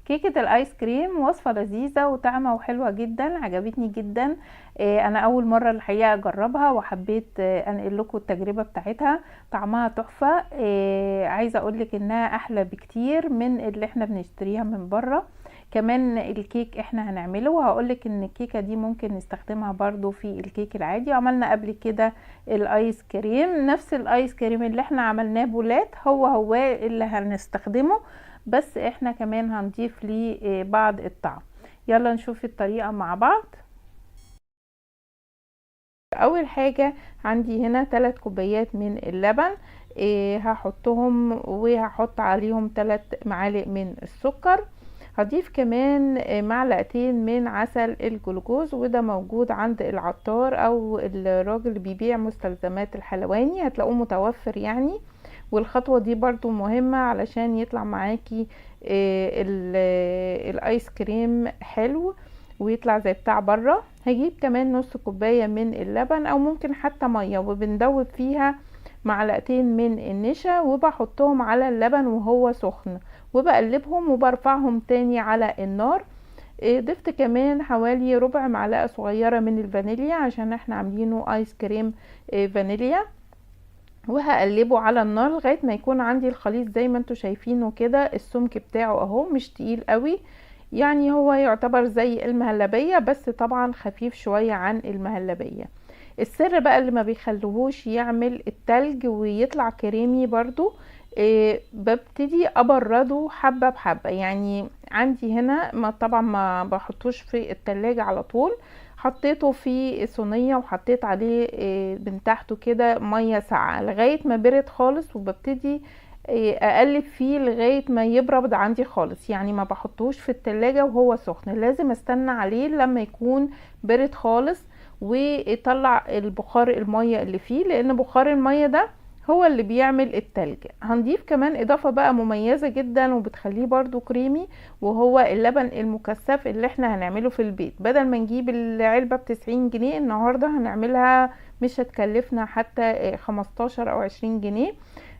كيكة الايس كريم وصفة لذيذة وطعمة وحلوة جدا، عجبتني جدا. انا اول مرة الحقيقة اجربها وحبيت انقل لكم التجربة بتاعتها. طعمها تحفة. عايزة اقولك انها احلى بكتير من اللي احنا بنشتريها من بره. كمان الكيك احنا هنعمله، وهقولك ان الكيكة دي ممكن نستخدمها برضو في الكيك العادي. عملنا قبل كده الايس كريم، نفس الايس كريم اللي احنا عملناه بولات هو هو اللي هنستخدمه، بس احنا كمان هنضيف ليه بعض الطعم. يلا نشوف الطريقة مع بعض. اول حاجة عندي هنا 3 كوبايات من اللبن، هحطهم وهحط عليهم 3 معالق من السكر. هضيف كمان معلقتين من عسل الجلوكوز، وده موجود عند العطار او الراجل اللي بيبيع مستلزمات الحلواني، هتلاقوه متوفر. والخطوة دي برضو مهمة علشان يطلع معاكي الايس كريم حلو ويطلع زي بتاع بره. هجيب كمان نص كوباية من اللبن او ممكن حتى مية، وبندوب فيها معلقتين من النشا، وبحطهم على اللبن وهو سخن، وبقلبهم وبرفعهم تاني على النار. ضفت كمان حوالي ربع معلقة صغيرة من الفانيليا عشان احنا عاملينه ايس كريم فانيليا، وهقلبه على النار لغاية ما يكون عندي الخليط زي ما انتوا شايفينه كده. السمك بتاعه اهو مش تقيل قوي، هو يعتبر زي المهلبية بس طبعا خفيف شوية عن المهلبية. السر بقى اللي ما بيخليهوش يعمل التلج ويطلع كريمي برضو، ببتدي ابرده حبة بحبة. عندي هنا طبعا ما بحطوش في التلاجة على طول، حطيته في صينية وحطيت عليه من تحته كده مية ساقعة لغاية ما برد خالص، وببتدي اقلب فيه لغاية ما يبرد عندي خالص. ما بحطوش في التلاجة وهو سخن، لازم استنى عليه لما يكون برد خالص ويطلع البخار المية اللي فيه، لان بخار المية ده هو اللي بيعمل التلج. هنضيف كمان اضافة بقى مميزة جدا وبتخليه برضو كريمي، وهو اللبن المكثف اللي احنا هنعمله في البيت. بدل ما نجيب العلبة ب90 جنيه، النهاردة هنعملها مش هتكلفنا حتى 15 او 20 جنيه.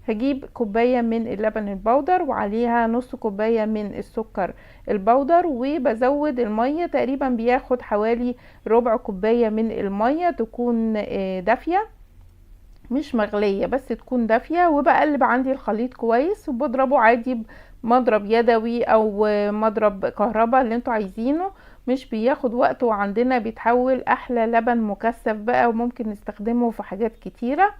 هجيب كوباية من اللبن البودر وعليها نص كوباية من السكر البودر، وبزود المية تقريبا بياخد حوالي ربع كوباية من المية، تكون دافية مش مغلية بس تكون دافية. وبقلب عندي الخليط كويس وبضربه عادي بمضرب يدوي او مضرب كهرباء اللي انتوا عايزينه، مش بياخد وقت، وعندنا بيتحول احلى لبن مكثف بقى، وممكن نستخدمه في حاجات كتيرة.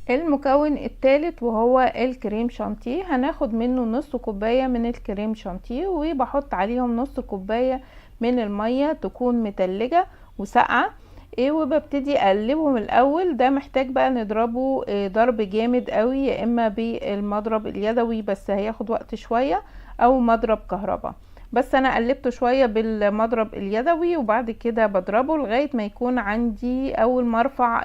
المكون الثالث وهو الكريم شانتيه، هناخد منه نص كوباية من الكريم شانتيه، وبحط عليهم نص كوباية من المية تكون متلجة وساقعة، وببتدي اقلبهم الاول. ده محتاج بقى نضربه ضرب جامد قوي، يا اما بالمضرب اليدوي بس هياخد وقت شوية، او مضرب كهرباء. بس انا قلبته شوية بالمضرب اليدوي، وبعد كده بضربه لغاية ما يكون عندي اول ما ارفع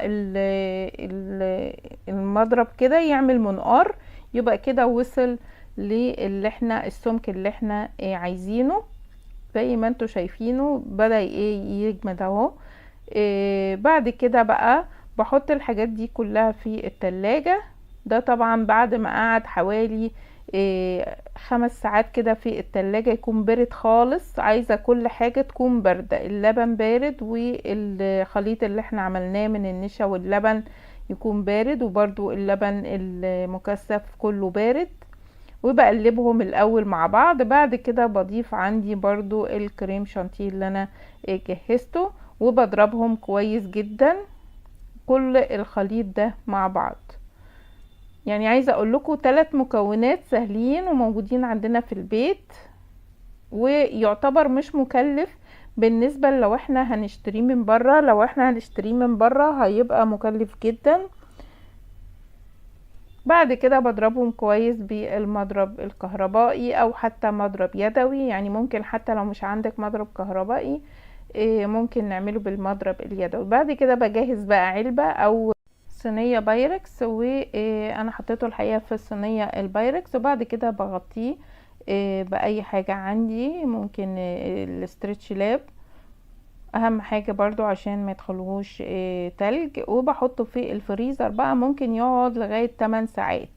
المضرب كده يعمل منقار، يبقى كده وصل للي احنا السمك اللي احنا عايزينه. زي ما انتوا شايفينه بدأ يجمد اهو. بعد كده بقى بحط الحاجات دي كلها في التلاجة. ده طبعا بعد ما قعد حوالي 5 ساعات كده في التلاجة، يكون بارد خالص. عايزة كل حاجة تكون باردة، اللبن بارد والخليط اللي احنا عملناه من النشا واللبن يكون بارد، وبرضو اللبن المكثف كله بارد، وبقلبهم الاول مع بعض. بعد كده بضيف عندي برضو الكريم شانتيه اللي انا جهزته، وبضربهم كويس جدا كل الخليط ده مع بعض. عايزة اقول لكم 3 مكونات سهلين وموجودين عندنا في البيت، ويعتبر مش مكلف بالنسبة لو احنا هنشتريه من بره. لو احنا هنشتريه من بره هيبقى مكلف جدا. بعد كده بضربهم كويس بالمضرب الكهربائي او حتى مضرب يدوي، ممكن حتى لو مش عندك مضرب كهربائي، ممكن نعمله بالمضرب اليدوي. بعد كده بجهز بقى علبة او صينية بايركس، وانا حطيته الحقيقة في الصينية البايركس، وبعد كده بغطيه بأي حاجة عندي، ممكن الاسترتش لاب، اهم حاجة برضو عشان ما يدخلهوش تلج. وبحطه في الفريزر بقى، ممكن يقعد لغاية 8 ساعات.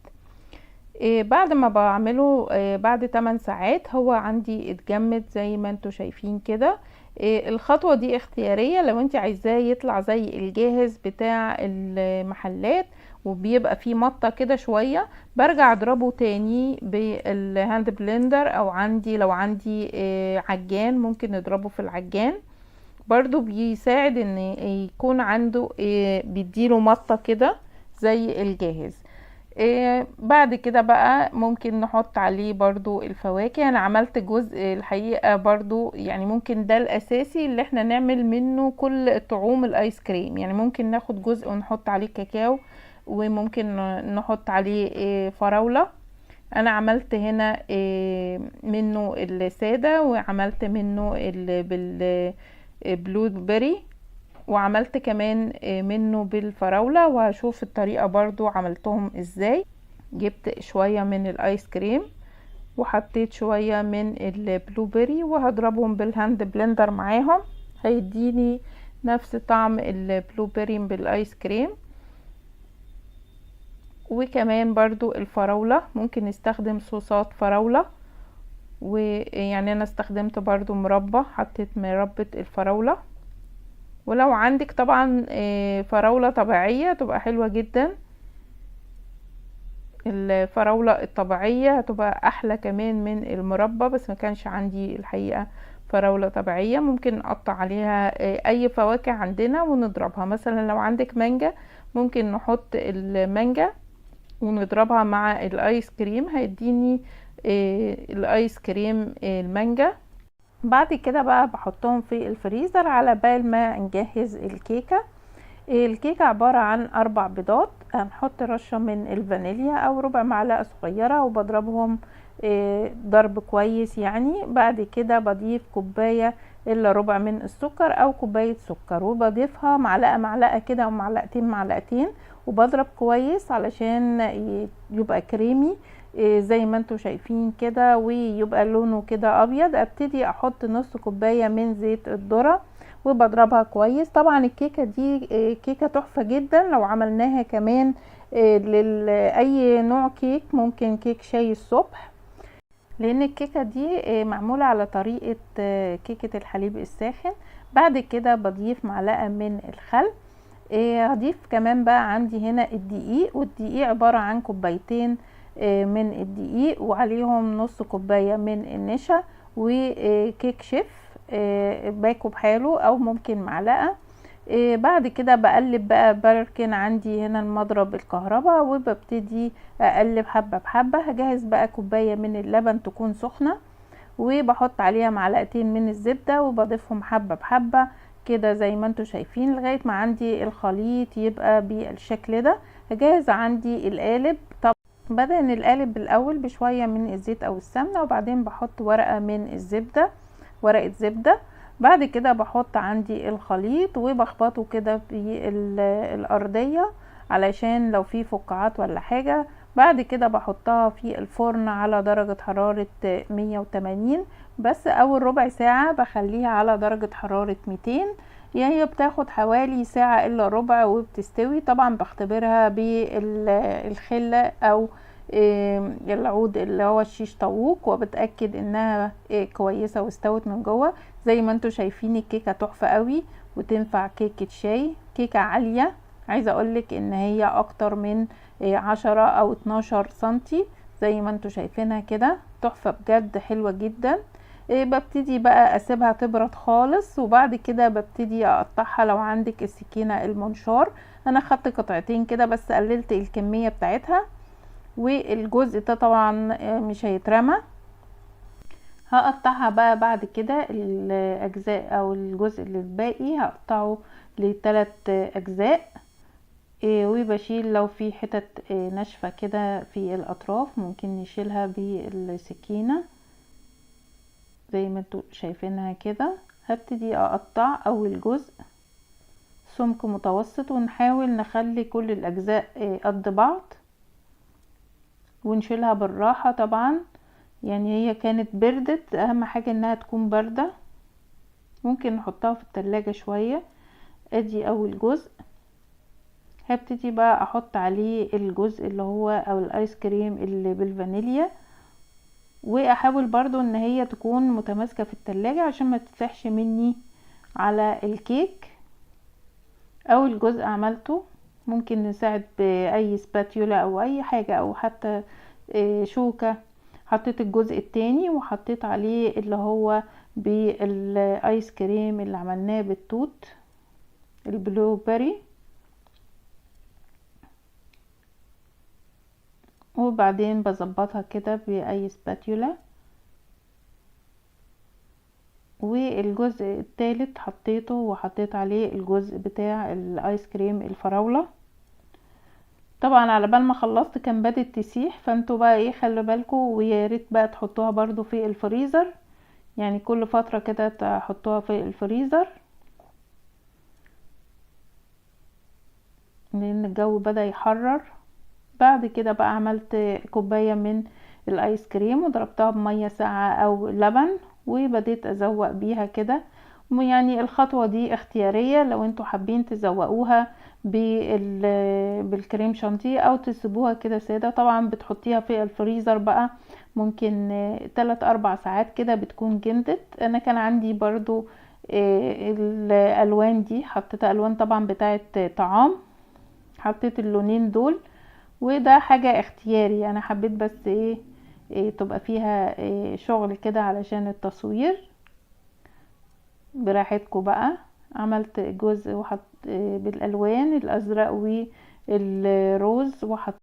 بعد ما بعمله بعد 8 ساعات هو عندي اتجمد زي ما انتوا شايفين كده. الخطوة دي اختيارية، لو انت عايزاه يطلع زي الجاهز بتاع المحلات وبيبقى فيه مطة كده شوية، برجع اضربه تاني بال hand blender، او لو عندي عجان ممكن نضربه في العجان برضو، بيساعد ان يكون عنده بيديله مطة كده زي الجاهز. بعد كده بقى ممكن نحط عليه برضو الفواكه. انا عملت جزء الحقيقة برضو، يعني ممكن ده الاساسي اللي احنا نعمل منه كل طعوم الايس كريم، يعني ممكن ناخد جزء ونحط عليه كاكاو، وممكن نحط عليه فراولة. انا عملت هنا منه السادة، وعملت منه بالبلو بيري، وعملت كمان منه بالفراولة، وهشوف الطريقة برضو عملتهم ازاي. جبت شوية من الايس كريم وحطيت شوية من ال blueberry، وهضربهم بال hand blender معاهم، هيديني نفس طعم ال blueberry بالايس كريم. وكمان برضو الفراولة ممكن نستخدم صوصات فراولة، ويعني انا استخدمت برضو مربى، حطيت مربى الفراولة. ولو عندك طبعا فراولة طبيعية تبقى حلوة جدا، الفراولة الطبيعية هتبقى احلى كمان من المربى، بس ما كانش عندي الحقيقة فراولة طبيعية. ممكن نقطع عليها اي فواكه عندنا ونضربها، مثلا لو عندك مانجا ممكن نحط المانجا ونضربها مع الايس كريم، هيديني الايس كريم المانجا. بعد كده بقى بحطهم في الفريزر على بال ما نجهز الكيكة. الكيكة عبارة عن 4 بيضات، هنحط رشة من الفانيليا او ربع معلقة صغيرة، وبضربهم ضرب كويس يعني. بعد كده بضيف كوباية الا ربع من السكر او كوباية سكر، وبضيفها معلقة معلقة كده او معلقتين معلقتين، وبضرب كويس علشان يبقى كريمي، زي ما انتم شايفين كده، ويبقى لونه كده ابيض. ابتدي احط نص كوباية من زيت الذرة وبضربها كويس. طبعا الكيكة دي كيكة تحفة جدا لو عملناها كمان لأي نوع كيك، ممكن كيك شاي الصبح، لان الكيكة دي معمولة على طريقة كيكة الحليب الساخن. بعد كده بضيف معلقة من الخل، هضيف كمان بقى عندي هنا الدقيق، والدقيق عبارة عن كوبايتين من الدقيق وعليهم نص كوباية من النشا، وكيك شيف باكو بحاله او ممكن معلقة. بعد كده بقلب بقى، بركن عندي هنا المضرب الكهرباء وببتدي اقلب حبة بحبة. هجهز بقى كوباية من اللبن تكون سخنة، وبحط عليها معلقتين من الزبدة وبضيفهم حبة بحبة كده زي ما انتوا شايفين لغاية ما عندي الخليط يبقى بالشكل ده. هجهز عندي القالب، طب بدهن القالب الاول بشوية من الزيت او السمنة، وبعدين بحط ورقة من الزبدة، ورقة زبدة. بعد كده بحط عندي الخليط وبخبطه كده في الارضية علشان لو في فقاعات ولا حاجة. بعد كده بحطها في الفرن على درجة حرارة 180، بس اول ربع ساعة بخليها على درجة حرارة 200، يعني هي بتاخد حوالي ساعة الا ربع وبتستوي. طبعا بختبرها بالخلة او العود اللي هو الشيش طاووق، وبتأكد انها كويسة واستوت من جوه. زي ما انتوا شايفين الكيكة تحفة قوي، وتنفع كيكة شاي، كيكة عالية. عايزة اقولك ان هي اكتر من 10 او 12 سنتي زي ما انتوا شايفينها كده، تحفة بجد، حلوة جدا. ببتدي بقى اسيبها تبرد خالص، وبعد كده ببتدي اقطعها. لو عندك السكينة المنشار، انا خدت قطعتين كده بس قللت الكمية بتاعتها، والجزء ده طبعا مش هيترمى. هقطعها بقى بعد كده الاجزاء او الجزء اللي الباقي هقطعه لتلات اجزاء، وبشيل لو في حتت ناشفة كده في الاطراف ممكن نشيلها بالسكينة زي ما انتوا شايفينها كده. هبتدي اقطع اول جزء سمك متوسط، ونحاول نخلي كل الاجزاء قد بعض، ونشيلها بالراحة. طبعا هي كانت بردت، اهم حاجة انها تكون باردة، ممكن نحطها في التلاجة شوية. ادي اول جزء. هبتدي بقى احط عليه الجزء اللي هو او الايس كريم اللي بالفانيليا، واحاول برضو ان هي تكون متماسكة في التلاجة عشان ما تسحش مني على الكيك. اول جزء عملته ممكن نساعد باي spatula او اي حاجة او حتى شوكة. حطيت الجزء التاني وحطيت عليه اللي هو بالايس كريم اللي عملناه بالتوت ال blueberry، وبعدين بظبطها كده باي spatula. والجزء التالت حطيته وحطيت عليه الجزء بتاع الايس كريم الفراولة. طبعا على بال ما خلصت كان بدت تسيح، فانتوا بقى خلوا بالكم، ويا ريت بقى تحطوها برضو في الفريزر، يعني كل فترة كده تحطوها في الفريزر لان الجو بدأ يحرر. بعد كده بقى عملت كوباية من الايس كريم وضربتها بمية ساقعة او لبن، وبديت ازوق بيها كده. الخطوة دي اختيارية، لو انتوا حابين تزوقوها بالكريم شانتيه او تسيبوها كده سادة. طبعا بتحطيها في الفريزر بقى ممكن 3-4 ساعات كده بتكون جمدت. انا كان عندي برضو الالوان دي، حطيت الوان طبعا بتاعت طعام، حطيت اللونين دول، وده حاجة اختياري، انا حبيت بس تبقى فيها شغل كده علشان التصوير. براحتكم بقى. عملت جزء وحط بالالوان الازرق والروز وحط